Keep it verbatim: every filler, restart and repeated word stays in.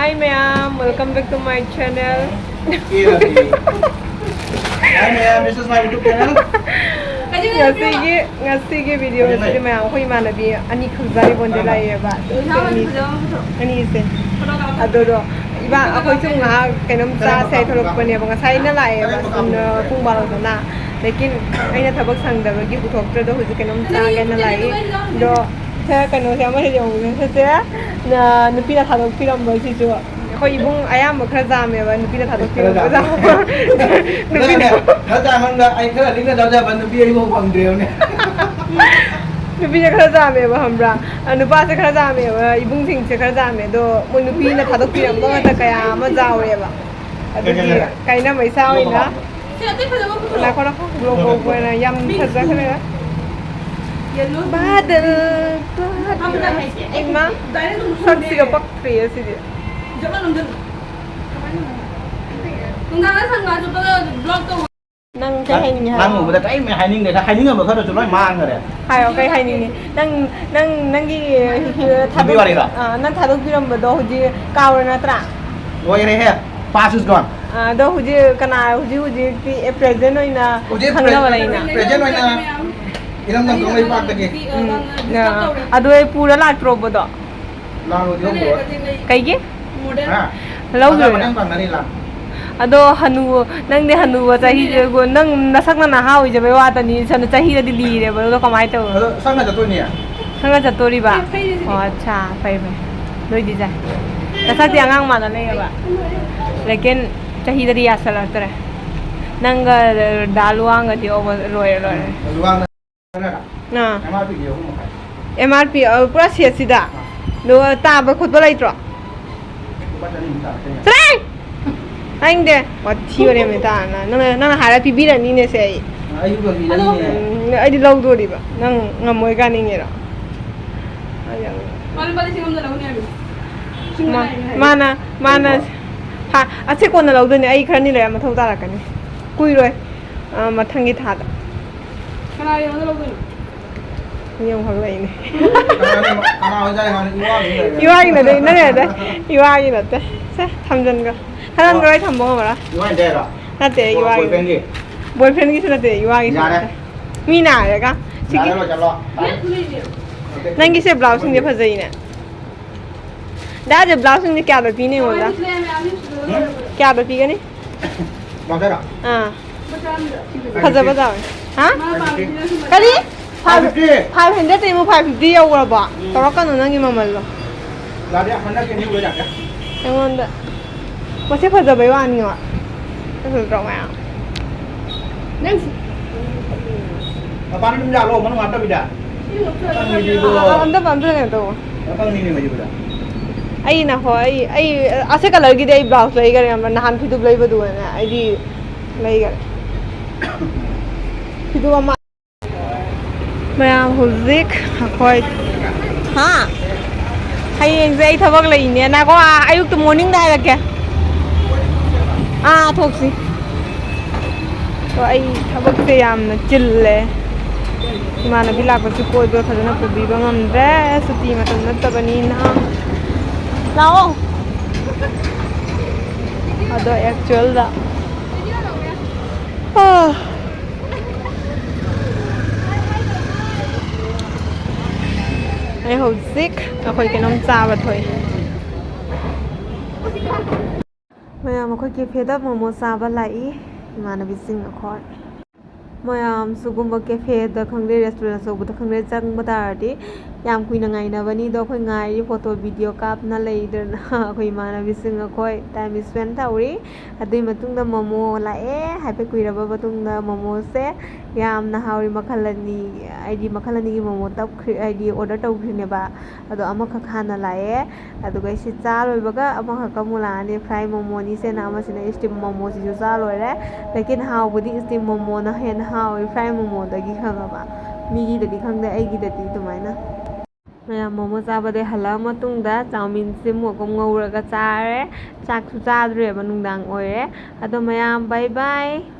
Hi ꯃꯌꯥꯝ, welcome back to my channel. Hi ꯃꯌꯥꯝ, this is my YouTube channel. ꯉꯁꯤꯒꯤ ꯉꯁꯤꯒꯤ video ꯁꯤꯗꯤ ꯃꯌꯥꯝ ꯑꯩꯈꯣꯏ ꯏꯃꯥꯟꯅꯕꯤ ꯑꯅꯤ ꯈꯛ ꯖꯥꯔꯤꯕꯣꯟꯗ ꯂꯥꯛꯑꯦꯕ, ꯑꯗꯨꯁꯨ ꯑꯅꯤ ꯑꯅꯤꯁꯦ꯫ ꯑꯗꯨꯗꯣ ꯏꯕꯥ ꯑꯩꯈꯣꯏꯁꯨ ꯉꯥꯏꯍꯥꯛ ꯀꯩꯅꯣꯝ ꯆꯥꯁꯦ ꯍꯥꯏ ꯊꯣꯛꯂꯛꯄꯅꯦꯕ꯫ ꯉꯁꯥꯏꯅ ꯂꯥꯛꯑꯦꯕ, ꯄꯨꯡ ꯕꯥꯔꯣꯗꯅ꯫ ꯂꯦꯀꯤꯟ ꯑꯩꯅ ꯊꯕꯛ ꯁꯪꯗꯕꯒꯤ ꯄꯨꯊꯣꯛꯇ꯭ꯔꯦ꯫ ꯑꯗꯣ ꯍꯧꯖꯤꯛ ꯀꯩꯅꯣꯝ ꯆꯥꯒꯦꯅ ꯂꯥꯛꯏ꯫ ꯑꯗꯣ ꯁꯦ, ꯀꯩꯅꯣꯁꯦ ꯑꯃ ꯍꯦꯛ ꯌꯦꯡꯉꯨꯅꯦ꯫ ꯁꯦ, ꯁꯦ, ꯅ-, ꯅꯨꯄꯤꯅ ꯊꯥꯗꯣꯛꯄꯤꯔꯝꯕ ꯁꯤꯁꯨ꯫ ꯑꯩꯈꯣꯏ ꯏꯕꯨꯡ ꯑꯌꯥꯝꯕ ꯈꯔ ꯖꯥꯝꯃꯦꯕ, ꯅꯨꯄꯤꯅ ꯊꯥꯗꯣꯛꯄꯤꯔꯝꯕ ꯈꯔ ꯖꯥꯝ-, ꯖꯥꯝ-, ꯅꯨꯄꯤꯅ ꯅꯪꯅꯦ, ꯈꯔ ꯖꯥꯝꯃꯟꯗ ꯑꯩ ꯈꯔ ꯂꯤꯛꯅ ꯂꯧꯖꯕ ꯅꯨꯄꯤ ꯑꯩꯕꯨ ꯐꯪꯗ꯭ꯔꯦꯕꯅꯦ꯫ ꯅꯨꯄꯤꯁꯦ ꯈꯔ ꯖꯥꯝꯃꯦꯕ, ꯈꯪꯕ꯭ꯔꯥ? ꯑ, ꯅꯨꯄꯥꯁꯦ ꯈꯔ ꯖꯥꯝꯃꯦꯕ, ꯏꯕꯨꯡꯁꯤꯡꯁꯦ ꯈꯔ ꯖꯥꯝꯃꯦ꯫ ꯑꯗꯣ ꯃꯣꯏ ꯅꯨꯄꯤꯅ ꯊꯥꯗꯣꯛꯄꯤꯔꯝꯕ ꯉꯥꯛꯇ ꯀꯌꯥ ꯑꯃ ꯌꯥꯎꯔꯦꯕ꯫ ꯑꯗꯨꯒꯤ ꯀꯩꯅꯣ ꯀꯥꯏꯅ ꯃꯩꯁꯥ ꯑꯣꯏꯅ ꯉꯥꯏꯈꯣ, ꯉꯥꯏꯈꯣ, ꯒ꯭ꯂꯣ ꯒ꯭ꯂꯣ ꯑꯣꯏꯅ ꯌꯥꯝ ꯐꯖꯈ꯭ꯔꯦ꯫ ꯕꯥꯗꯜ, ꯕꯥꯗꯜ꯫ ꯏꯃꯥ, ꯁꯛꯁꯤꯒ ꯄꯛꯇ꯭ꯔꯦ ꯑꯁꯤꯗꯤ꯫ ꯅꯨꯡꯗꯥꯡꯗ ꯁꯟꯒꯥ ꯆꯠꯄꯗ vlog ꯇꯧ꯫ ꯅꯪ ꯀꯩ ꯍꯥꯏꯅꯤꯡꯉꯤ ꯍꯥꯏꯔꯣ? ꯅꯪ ꯎꯕꯗ ꯀꯔꯤꯝ ꯍꯥꯏꯅꯤꯡꯗꯦ꯫ ꯍꯥꯏꯅꯤꯡꯉꯝꯕ ꯈꯔꯁꯨ ꯂꯣꯏ ꯃꯥꯡꯈ꯭ꯔꯦ꯫ ꯍꯥꯏꯌꯣ, ꯀꯩ ꯍꯥꯏꯅꯤꯡꯉꯤ? ꯅꯪ, ꯅꯪ, ꯅꯪꯒꯤ, ꯑ, ꯊꯥꯗꯣꯛ-, ꯅꯨꯄꯤ ꯋꯥꯔꯤꯔꯣ? ꯑ, ꯅꯪ ꯊꯥꯗꯣꯛꯄꯤꯔꯝꯕꯗꯣ ꯍꯧꯖꯤꯛ ꯀꯥꯎꯔꯦ ꯅꯠꯇ꯭ꯔꯥ? ꯂꯣꯏꯔꯦꯍꯦ꯫ Past is gone꯫ ꯑ, ꯑꯗꯣ ꯍꯧꯖꯤꯛ ꯀꯅꯥ, ꯍꯧꯖꯤꯛ ꯍꯧꯖꯤꯛꯇꯤ, ꯑꯦ, present ꯑꯣꯏꯅ ꯍꯧꯖꯤꯛ ꯈꯪꯅꯕ pre-, ꯂꯩꯅ? Present ꯑꯣꯏꯅ ꯏꯔꯝꯗꯝ ꯀꯪꯂꯩꯄꯥꯛꯇꯒꯤ꯫ ꯎꯝ, ꯑ, ꯑꯗꯣ ꯑꯩ ꯄꯨꯔ ꯂꯥꯛꯇ꯭ꯔꯣꯕꯗꯣ? ꯂꯥꯛꯂꯣꯏꯗꯤ ꯈꯪꯗꯦ꯫ ꯀꯩꯒꯤ? ꯍꯥ? ꯂꯧꯗꯣꯏꯔꯣ? ꯃꯊꯪ ꯃꯊꯪ ꯐꯪꯒꯅꯤ ꯂꯥꯛ꯫ ꯑꯗꯣ ꯍꯅꯨ-, ꯅꯪꯗꯤ ꯍꯅꯨꯕ ꯆꯍꯤꯗ, ꯅꯪ ꯅꯁꯛꯅ ꯅꯍꯥ ꯑꯣꯏꯖꯕꯩ ꯋꯥꯇꯅꯤ, ꯁꯣꯝꯗ ꯆꯍꯤꯗꯗꯤ ꯂꯤꯔꯦꯕ, ꯑꯗꯣ ꯀꯃꯥꯏꯅ ꯇꯧꯕ? ꯑꯗꯣ ꯁꯛꯅ ꯆꯠꯇꯣꯏꯅꯦ꯫ ꯁꯛꯅ ꯆꯠꯇꯣꯔꯤꯕ? ꯑꯣ, ꯑꯠꯆꯥ, ꯐꯩ, ꯐꯩ꯫ ꯂꯣꯏꯗꯤ ꯆꯥꯏ꯫ ꯅꯁꯛꯇꯤ ꯑꯉꯥꯡ ꯃꯥꯟꯅ ꯂꯩꯌꯦꯕ꯫ ꯂꯦꯀꯤꯟ ꯆꯍꯤꯗꯗꯤ ꯌꯥꯁꯜꯂꯛꯇ꯭ꯔꯦ꯫ ꯅꯪꯒ ꯗꯥ ꯂꯨꯋꯥꯡꯒꯗꯤ ꯑꯣ, ꯂꯣꯏꯔꯦ, ꯂꯣꯏꯔꯦ꯫ ꯂꯨꯋꯥꯡꯅ ꯑꯥ꯫ ꯑꯦꯝ ꯑꯥꯔ ꯄꯤꯗꯤ ꯑꯍꯨꯝ ꯃꯈꯥꯏ꯫ ꯑꯦꯝ ꯑꯥꯔ ꯄꯤ, ꯑ, ꯄꯨꯔꯥ ꯁꯦꯠꯁꯤꯗ? ꯑꯥ꯫ ꯑꯗꯨꯒ ꯇꯥꯕ ꯈꯣꯠꯄ ꯂꯩꯇ꯭ꯔꯣ? ꯂꯨꯄꯥ ꯆꯅꯤꯃꯨꯛ ꯇꯥꯔꯛꯀꯅꯤ꯫ ꯆꯠꯂꯣꯍꯦ! ꯇꯥꯅꯤꯡꯗꯦ꯫ ꯋꯥꯊꯤ ꯋꯥꯔꯦꯝꯅꯦ ꯇꯥꯅ꯫ ꯅꯪꯅ, ꯅꯪꯅ ꯍꯥꯏꯔ ꯄꯤꯕꯤꯔꯅꯤꯅꯦ ꯁꯦ ꯑꯩ꯫ ꯑꯥ, ꯑꯩꯁꯨ ꯂꯣꯏꯁꯤꯜꯂꯅꯤꯅꯦ꯫ ꯎꯝ, ꯑꯩꯗꯤ ꯂꯧꯗꯣꯔꯤꯕ꯫ ꯅꯪ ꯉꯝꯃꯣꯏ ꯀꯥꯅꯤꯡꯉꯤꯔꯣ? ꯑꯩ ꯌꯥꯝ ꯃꯥ ꯂꯨꯄꯥ ꯂꯤꯁꯤꯡ ꯑꯃꯗ ꯂꯧꯅꯤ ꯍꯥꯏꯕꯅꯤ꯫ ꯂꯤꯁꯤꯡ ꯑꯃ ꯃꯥ-, ꯂꯩꯔꯦ ꯍꯥꯏꯕꯅꯤ꯫ ꯃꯥꯅ, ꯃꯥꯅ, ꯍꯥ, ꯑꯁꯤ ꯀꯣꯟꯅ ꯂꯧꯗꯣꯏꯅꯦ꯫ ꯑꯩ ꯈꯔꯅꯤ ꯂꯩꯔ ꯃꯊꯧ ꯇꯥꯔꯛꯀꯅꯤ꯫ ꯀꯨꯏꯔꯣꯏ꯫ ꯑꯥ, ꯃꯊꯪꯒꯤ ꯊꯥꯗ꯫ ꯀꯅꯥꯒꯤ ꯂꯧꯗꯣꯏꯅꯣ? ꯃꯤ ꯑꯃꯈꯛ ꯂꯩꯅꯦ꯫ ꯀꯅꯥꯅꯣ? ꯀꯅꯥ ꯑꯣꯏꯖꯥꯠꯅꯣ? ꯏꯋꯥꯒꯤ ꯂꯩꯔꯦ꯫ ꯏꯋꯥꯒꯤ ꯅꯠꯇꯦ, ꯅꯪꯒꯤ ꯅꯠꯇꯦ꯫ ꯏꯋꯥꯒꯤ ꯅꯠꯇꯦ꯫ ꯁꯦ, ꯊꯝꯖꯤꯟꯈ꯭ꯔꯣ꯫ ꯊꯝꯖꯤꯟꯈ꯭ꯔꯣ, ꯑꯩ ꯊꯝꯕ ꯉꯝꯃꯔꯣꯏ꯫ ꯏꯋꯥꯒꯤ ꯅꯠꯇꯦ ꯍꯥꯏꯔꯣ? ꯅꯠꯇꯦ, ꯏꯋꯥꯒꯤ꯫ Boyfriendꯒꯤ? Boyfriendꯒꯤꯁꯨ ꯅꯠꯇꯦ, ꯏꯋꯥꯒꯤꯁꯨ ꯌꯥꯔꯦ꯫ ꯅꯠꯇꯦ꯫ ꯃꯤ ꯅꯥꯔꯒ꯫ ꯁꯤꯒꯤ ꯌꯥꯔꯦ, ꯂꯣꯏꯁꯜꯂꯣ꯫ ꯅꯪꯒꯤꯁꯦ ꯕ꯭ꯂꯥꯎꯁꯁꯤꯡꯁꯦ ꯐꯖꯩꯅꯦ꯫ ꯗꯥꯁꯦ ꯕ꯭ꯂꯥꯎꯁꯁꯤꯡꯁꯦ ꯀꯌꯥꯗ ꯄꯤꯅꯤ ꯑꯩꯉꯣꯟꯗ? ꯀꯌꯥꯗ ꯄꯤꯒꯅꯤ? ꯂꯧꯖꯔꯣ? ꯑꯥ꯫ ꯐꯖꯕ ꯇꯧꯋꯦ꯫ ꯍꯥ? Five fifty. ꯀꯔꯤ? Five fifty. Five hundred ꯇꯩ ꯑꯃꯨꯛ five fifty ꯌꯧꯈ꯭ꯔꯕꯣ? ꯇꯧꯔꯛꯀꯅꯨ ꯅꯪꯒꯤ ꯃꯃꯜꯗꯣ꯫ ꯌꯥꯔꯦ, ꯍꯟꯗꯛꯀꯤ new ꯂꯣꯏ ꯂꯥꯛꯀꯦ꯫ ꯑꯩꯉꯣꯟꯗ ꯃꯁꯤ ꯐꯖꯕꯩ ꯋꯥꯅꯤꯉꯣ꯫ ꯐꯖꯗ꯭ꯔꯣ ꯃꯌꯥꯝ? ꯃꯄꯥꯟꯗ ꯑꯗꯨꯝ ꯌꯥꯜꯂꯣ, ꯃꯅꯨꯡ ꯍꯥꯞꯇꯕꯤꯗ꯫ ꯅꯪꯒꯤꯗꯤꯕꯣ꯫ ꯑꯝꯇ ꯑꯝꯇ ꯀꯩꯅꯣ ꯇꯧ꯫ ꯅꯄꯪꯅꯤꯅꯦ ꯃꯁꯤꯕꯨꯗ꯫ ꯑꯩꯅ ꯍꯣꯏ ꯑꯩ ꯑꯩ ꯑꯁꯤ colourꯒꯤꯗꯤ ꯑꯩ ꯕ꯭ꯂꯥꯎꯁ ꯂꯩꯈꯔꯦ ꯈꯪꯕ꯭ꯔꯥ? ꯅꯍꯥꯟ ꯐꯤꯗꯨꯞ ꯂꯩꯕꯗꯨꯒꯅꯦ ꯑꯩꯗꯤ ꯂꯩꯈꯔꯦ꯫ ꯐꯤꯗꯨꯞ ꯑꯃ꯫ ꯃꯌꯥꯝ ꯍꯧꯖꯤꯛ ꯑꯩꯈꯣꯏ ꯍꯥ ꯍꯌꯦꯡꯁꯦ ꯑꯩ ꯊꯕꯛ ꯂꯩꯅꯦ꯫ ꯅꯥꯀꯣ ꯑꯥ, ꯑꯌꯨꯛꯇ morningꯗ ꯍꯥꯏꯔꯛꯀꯦ꯫ ꯑꯥ ꯊꯣꯛꯁꯤ꯫ ꯑꯗꯣ ꯑꯩ ꯊꯕꯛꯁꯦ ꯌꯥꯝꯅ ꯆꯤꯜꯂꯦ꯫ ꯏꯃꯥꯟꯅꯕꯤ ꯂꯥꯛꯄꯁꯨ ꯀꯣꯏꯕ ꯐꯖꯅ ꯄꯨꯕꯤꯕ ꯉꯝꯗ꯭ꯔꯦ꯫ ꯁꯨꯇꯤ ꯃꯇꯝ ꯅꯠꯇꯕꯅꯤꯅ꯫ ꯂꯥꯛꯑꯣ꯫ ꯑꯗꯣ actualꯗ ꯑꯥ꯫ ꯑꯩ ꯍꯧꯖꯤꯛ ꯑꯩꯈꯣꯏ ꯀꯩꯅꯣꯝ ꯆꯥꯕ ꯊꯣꯛꯏ꯫ ꯃꯌꯥꯝ ꯑꯩꯈꯣꯏ cafeꯗ ꯃꯣꯃꯣ ꯆꯥꯕ ꯂꯥꯛꯏ ꯏꯃꯥꯟꯅꯕꯤꯁꯤꯡ ꯑꯩꯈꯣꯏ꯫ ꯃꯌꯥꯝ ꯁꯤꯒꯨꯝꯕ cafeꯗ ꯈꯪꯗꯦ, restaurant ꯑꯆꯧꯕꯗ ꯈꯪꯗꯦ, ꯆꯪꯕ ꯇꯥꯔꯗꯤ ꯌꯥꯝ ꯀꯨꯏꯅ ꯉꯥꯏꯅꯕꯅꯤꯗꯣ꯫ ꯑꯩꯈꯣꯏ ꯉꯥꯏꯔꯤ, photo video ꯀꯥꯞꯅ ꯂꯩꯗꯅ ꯑꯩꯈꯣꯏ ꯏꯃꯥꯟꯅꯕꯤꯁꯤꯡ ꯑꯩꯈꯣꯏ time spend ꯇꯧꯔꯤ꯫ ꯑꯗꯨꯏ ꯃꯇꯨꯡꯗ ꯃꯣꯃꯣ ꯂꯥꯛꯑꯦ꯫ ꯍꯥꯏꯐꯦꯠ ꯀꯨꯏꯔꯕ ꯃꯇꯨꯡꯗ ꯃꯣꯃꯣꯁꯦ ꯌꯥꯝꯅ ꯍꯥꯎꯔꯤ꯫ ꯃꯈꯜ ꯑꯅꯤ, ꯑꯩꯗꯤ ꯃꯈꯜ ꯑꯅꯤꯒꯤ ꯃꯣꯃꯣ ꯇꯞꯈ꯭ꯔꯦ, ꯍꯥꯏꯗꯤ order ꯇꯧꯈ꯭ꯔꯤꯅꯦꯕ꯫ ꯑꯗꯣ ꯑꯃꯈꯛ ꯍꯥꯟꯅ ꯂꯥꯛꯑꯦ꯫ ꯑꯗꯨꯒ ꯁꯤ ꯆꯥ ꯂꯣꯏꯕꯒ ꯑꯃꯈꯛꯀ ꯑꯃꯨꯛ ꯂꯥꯛꯑꯅꯤ, fry ꯃꯣꯃꯣꯅꯤ ꯁꯦꯅ ꯑꯃꯁꯤꯅ steam ꯃꯣꯃꯣꯁꯤꯁꯨ ꯆꯥ ꯂꯣꯏꯔꯦ꯫ ꯂꯦꯀꯤꯟ ꯍꯥꯎꯕꯗꯤ steam ꯃꯣꯃꯣꯅ ꯍꯦꯟꯅ ꯍꯥꯎꯋꯤ fry ꯃꯣꯃꯣꯗꯒꯤ, ꯈꯪꯉꯕ? ꯃꯤꯒꯤꯗꯗꯤ ꯈꯪꯗꯦ, ꯑꯩꯒꯤꯗꯗꯤ ꯑꯗꯨꯃꯥꯏꯅ꯫ ꯃꯌꯥꯝ ꯃꯣꯃꯣ ꯆꯥꯕꯗꯩ ꯍꯜꯂꯛꯑ ꯃꯇꯨꯡꯗ ꯆꯥꯎꯃꯤꯟꯁꯦ ꯑꯃꯨꯛ ꯑꯃꯨꯛ ꯉꯧꯔꯒ ꯆꯥꯔꯦ꯫ ꯆꯥꯛꯁꯨ ꯆꯥꯗ꯭ꯔꯦꯕ, ꯅꯨꯡꯗꯥꯡ ꯑꯣꯏꯔꯦ꯫ ꯑꯗꯣ ꯃꯌꯥꯝ bye bye꯫